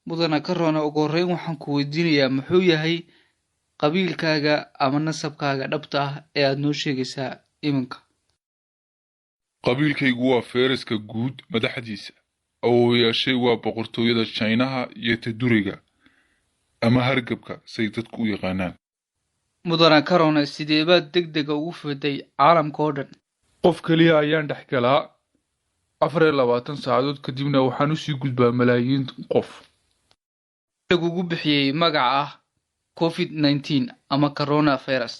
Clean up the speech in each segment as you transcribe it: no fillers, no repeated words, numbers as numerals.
Mudane Corona, ugu horreyn waxaan ku weydiinayaa, muxuu yahay qabiilkaaga ama nasabkaaga dhabta ah ee aad noo sheegaysaa iminka? Qabiilkaygu waa fayraska guud madaxdiisa. Awoowayaashay waa boqortooyada Shiinaha iyo Taduriga ama hargabka say dadku u yaqaanaan. Mudane Corona, sidee baad degdega ugu fiday caalamka oo dhan? Qof keliya ayaan dhex galaa 24 saacadood, kadibna waxaan usii gudbaa malaayiin qof. Lagugu bixiyey magaca ah COVID-19 ama coronavirus?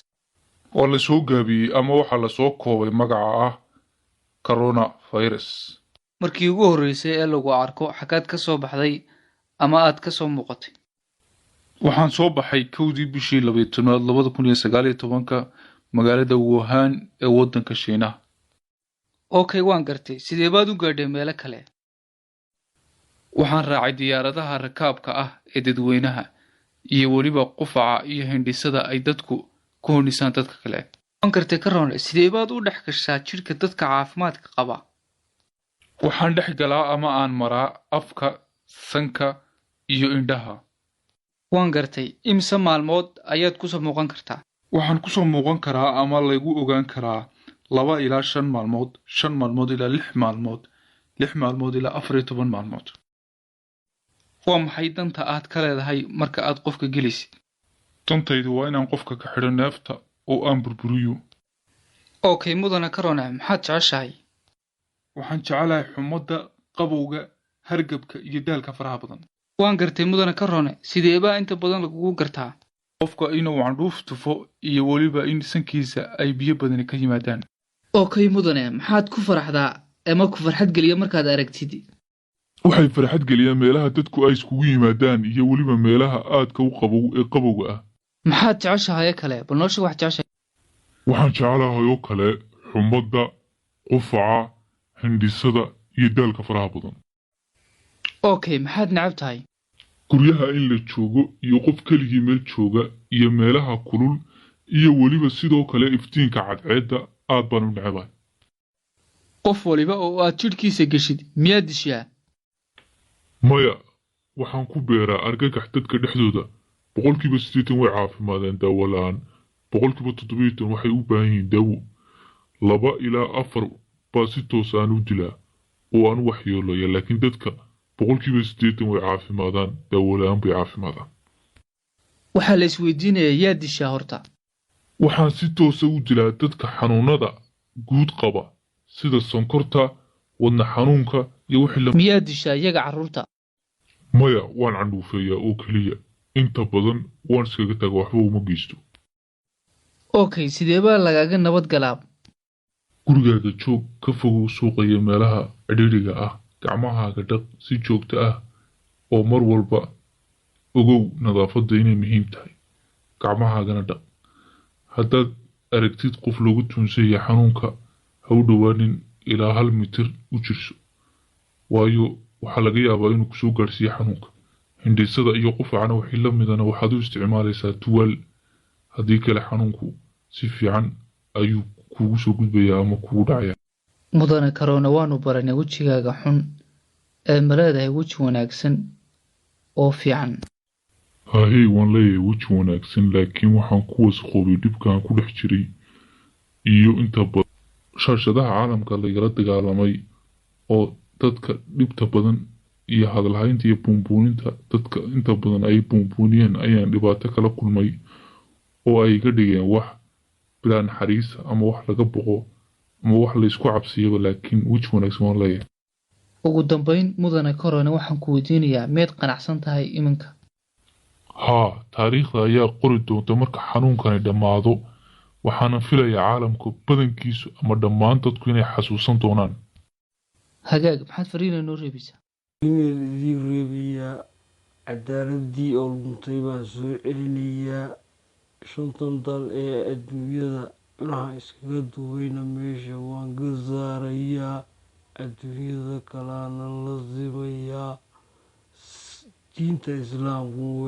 Waa la soo gaabiyey ama waxaa lasoo koobay magaca ah coronavirus. Markii ugu horreysay ee lagu arko, xaggaad ka soo baxday ama aad ka soo muuqatay? Waxaan soo baxay 1dii bishii 12aad 2019-ka magaalada Wuhan ee waddanka Shiinaha. Okay, waan gartay. Sidee baad u gaadhay meelo kale? Waxaan raacay diyaaradaha rakaabka ah ee dadweynaha iyo weliba qufaca iyo hindhisada ay dadku ku hindhisaan dadka kale. Waan gartay Corona, sidee baad u dhex gashaa jidhka dadka caafimaadka qaba? Waxaan dhex galaa ama aan maraa afka, sanka iyo indhaha. Waan gartay. Imise maalmood ayaad kusoo muuqan kartaa? Waxaan kusoo muuqan karaa ama laygu ogaan karaa 2 ilaa 5 maalmood, 5 maalmood ilaa 6 maalmood, 6 maalmood ilaa 14 maalmood. Waa maxay danta aad ka leedahay marka aad qofka gelaysid? Dantaydu waa inaan qofka ka xidho neefta oo aan burburiyo. Okay, mudane Corona, maxaad jeceshahay? Waxaan jecelahay xumadda, qabowga, hargabka iyo daalka faraha badan. Waan gartay mudane Corona, sidee baa inta badan lagugu gartaa? Qofka inuu candhuuf tufo iyo weliba in sankiisa ay biyo badani ka yimaadaan. Okay mudane, maxaad ku faraxdaa ama ku farxad geliya markaad aragtid? Waxay farxad geliyaan meelaha dadku ay iskugu yimaadaan iyo weliba meelaha aadka u qabow ee qabowga ah. Maxaad jeceshahay kale? Bal noo sheeg wax jeceshahay. Waxaan jecelahay oo kale xumadda, qufaca, hindhisada iyo daalka faraha badan. Okay, maxaad necab tahay? Guryaha in la joogo iyo qof keligii meel jooga iyo meelaha kulul iyo weliba sidoo kale iftiinka cadceedda aad baan u necabahay. Qof waliba oo aad jidhkiisa geshid miyaad dishaa? Maya, waxaan ku beeraa argagax dadka dhexdooda. 80% way caafimaadeen daawo la'aan, 17% waxay u baahan yihiin daawo, 2 ilaa 4 baa si toos aan u dilaa oo aan u waxyeelaya, laakiin dadka 80% way caafimaadaan, daawo la'aan bay caafimaadaan. Waxaa la isweydiinayaa, yaa dishaa horta? Waxaan si toosa u dilaa dadka xanuunada guud qaba sida sonkorta, wadna xanuunka iyo wixii la Miyaad dishaa iyaga carruurta? Maya, waan candhuufeeyaa oo keliya. Inta badan waan iskaga taga, waxba uma geysto. Okay, sidee baa lagaaga nabad galaa? Gurigaaga joog, ka fogow suuqa iyo meelaha cidhiidhiga ah, gacmahaaga dhaq si joogto ah oo mar walba ogow nadaafadda inay muhiim tahay, gacmahaagana dhaq. Haddaad aragtid qof lagu tuunsan yahay xanuunka, ha u dhowaanin, ilaa 1 mitir u jirso, waayo waxaa laga yaabaa inuu kusoo gaadhsiiyo xanuunka. Hindhisada iyo qufacana wixii la midana waxaad u isticmaalaysaa tuwaal, haddii kale xanuunku si fiican ayuu kugu soo gudbayaa ama kugu dhacaya. Mudane Corona, waanu baranay wejigaaga xun ee ma leedahay weji wanaagsan oo fiican? Hahey, waan leeyahay weji wanaagsan, laakiin waxaan ku wasakhoobay dhibkaan ku dhex jiray iyo inta badan shaashadaha caalamka lagala dagaalamay oo dadka dhibta badan iyo hadalhaynta iyo buunbuuninta dadka inta badan ay buunbuuniyeen ayaan dhibaato kala kulmay oo ay iga dhigeen wax bilaa naxariisa ama wax laga boqo ama wax laysku cabsiyaba, laakiin weji wanaagsan waan leeyahay. Ugu dambayn, mudane Corona, waxaan ku weydiinayaa, miyaad qanacsan tahay iminka? Haa, taariikhda ayaa qori doonta marka xanuunkani dhammaado, waxaana filayaa caalamka badankiisu ama dhammaan dadku inay xasuusan doonaan. Hagaag, maxaad fariina noo reebaysaa? Idiin reebayaa cadaaladii oo luntay baan soo celinayaa. Shantan dal ee adduunyada cunaha iskaga duubayna meesha waan ka saarayaa, adduunyada kalena la simayaa. Diinta Islaamku.